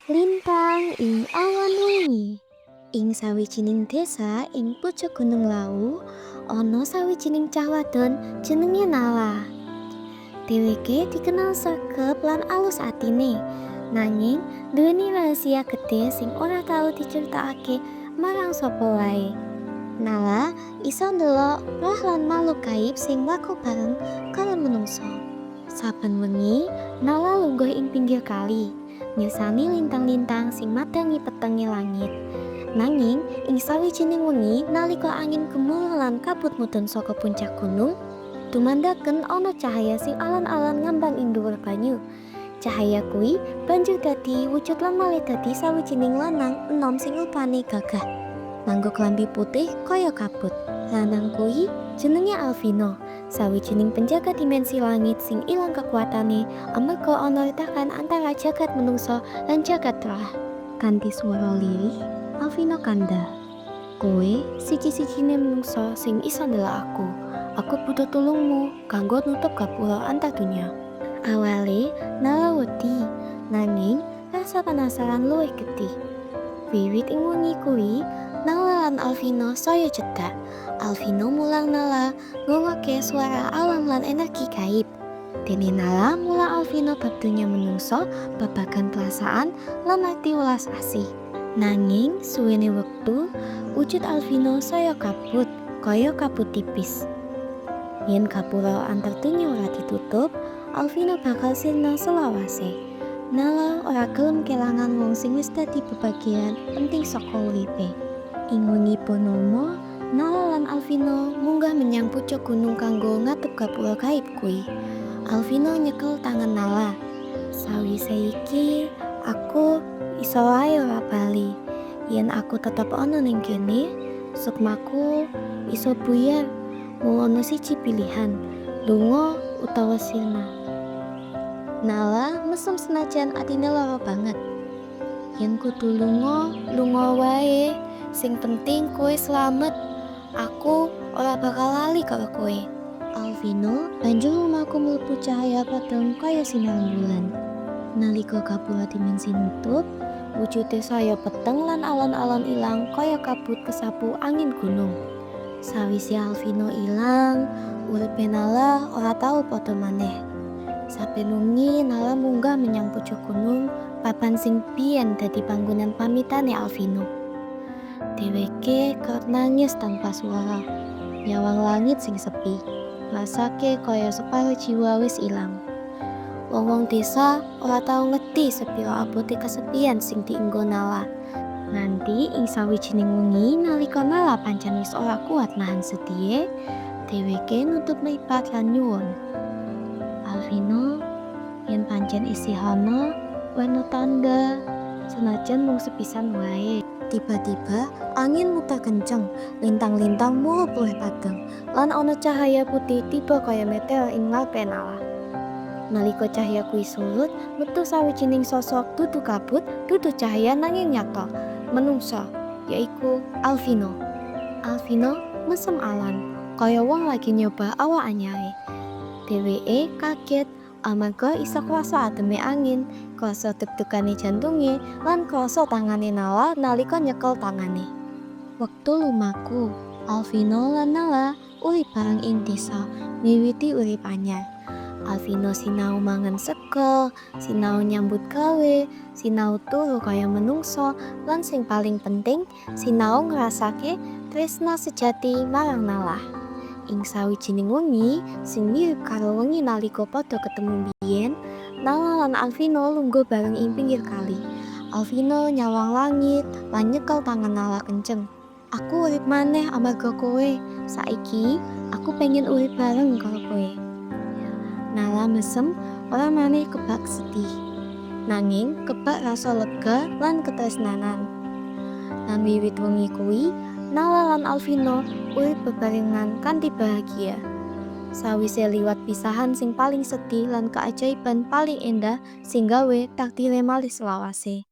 Lintang ing awan wengi. Ing sawijining desa ing pucuk Gunung Lawu, ana sawijining cah wadon jenenge Nala. Dheweke dikenal sregep lan alus atine, nanging nduweni rahasia gedhe sing ora tau diceritakake marang sapa wae. Nala iso ndelok roh lan makhluk gaib sing mlaku bareng karo menungsa. Saben wengi, Nala lungguh ing pinggir kali, mirsani lintang-lintang sing madangi petenge langit. Nanging ing sawijining wengi nalika angin gemuruh lan kabut mudhun saka puncak gunung, dumandaken ana cahaya sing alon-alon ngambang ing dhuwur banyu. Cahaya kuwi banjur dadi wujud lan malih dadi sawijining lanang enom sing rupane gagah, nganggo klambi putih kaya kabut. Lanang kuwi jenenge Alvino, sawijining penjaga dimensi langit sing ilang kekuatane amarga ana retakan antara jagat menungsa lan jagat roh. Kanthi swara lirih, Alvino kandha, "Kowe siji-sijine menungsa sing iso ndelok aku. Aku butuh tulungmu kanggo nutup gapura antar dunya." Awale Nala wedi, nanging rasa penasaran luwih gedhe. Wiwit ing wengi kuwi, Nala lan Alvino saya cedhak. Alvino mulang Nala ngrungokke suara alam lan energi gaib. Dene Nala mulang Alvino bab donya menungsa, babagan perasaan lan arti welas asih. Nanging suwene wektu, wujud Alvino saya kabut, kaya kabut tipis. Yen gapura antar donya ora ditutup, Alvino bakal sirna selawase. Nala ora gelem kelangan wong sing wis dadi bebagian penting saka uripe. Ing wengi purnama, Nala lan Alvino munggah menyang pucuk gunung kanggo ngatup gapura gaib kuwi. Alvino nyekel tangan Nala. "Sawise iki, aku iso wae ora bali. Yen aku tetep ana ning kene, sukmaku iso buyar. Mung ana siji pilihan, lunga utawa sirna." Nala mesem senajan atine lara banget. "Yen kudu lunga, lunga wae. Sing penting kowe slamet. Aku ora bakal lali karo kowe." Alvino banjur lumaku mlebu cahaya padhang kaya sinar bulan. Nalika gapura dimensi nutup, wujude saya peteng lan alon-alon ilang kaya kabut kesapu angin gunung. Sawise Alvino ilang, uripe Nala ora tau padha maneh. Saben wengi Nala munggah menyang pucuk gunung, papan sing biyen dadi panggonan pamitane Alvino. Dheweke kerep nangis tanpa suara, nyawang langit sing sepi, ngrasake kaya separo jiwa wis ilang. Wong-wong desa ora tau ngerti sepira abote kesepian sing dienggo Nala. Nganti ing sawijining wengi nalika Nala pancen wis ora kuat nahan sedihe, dheweke nutup mripat lan nyuwun, "Alvino, yen pancen isih ana, wehno tandha, senajan mung sepisan wae." Tiba-tiba angin muter kenceng, lintang-lintang murup luwih padhang, lan ana cahaya putih tiba kaya meteor ing ngarepe Nala. Nalika cahya kuwi surut, metu sawijining sosok, dudu kabut, dudu cahaya, nanging nyata, menungsa, yaiku Alvino. Alvino mesem alon, kaya wong lagi nyoba awak anyare. Dheweke kaget amarga iso krasa ademe angin, krasa deg-degane jantunge, lan krasa tangane Nala nalika nyekel tangane. Wektu lumaku, Alvino lan Nala urip bareng ing desa, miwiti urip anyar. Alvino sinau mangan sega, sinau nyambut gawe, sinau turu kaya menungsa, lan sing paling penting, sinau ngrasake tresna sejati marang Nala. Ing sawijining wengi sing mirip karo wengi nalika padha ketemu biyen, Nala lan Alvino lungguh bareng ing pinggir kali. Alvino nyawang langit lan nyekel tangan Nala kenceng. "Aku urip maneh amarga kowe. Saiki aku pengen urip bareng karo kowe." Nala mesem, ora maneh kebak sedih, nanging kebak rasa lega lan ketresnanan. Lan wiwit wengi kuwi, Nala lan Alvino urip bebarengan kanthi bahagia. Sawise liwat pisahan sing paling sedih lan keajaiban paling endah sing gawe takdire malih selawase.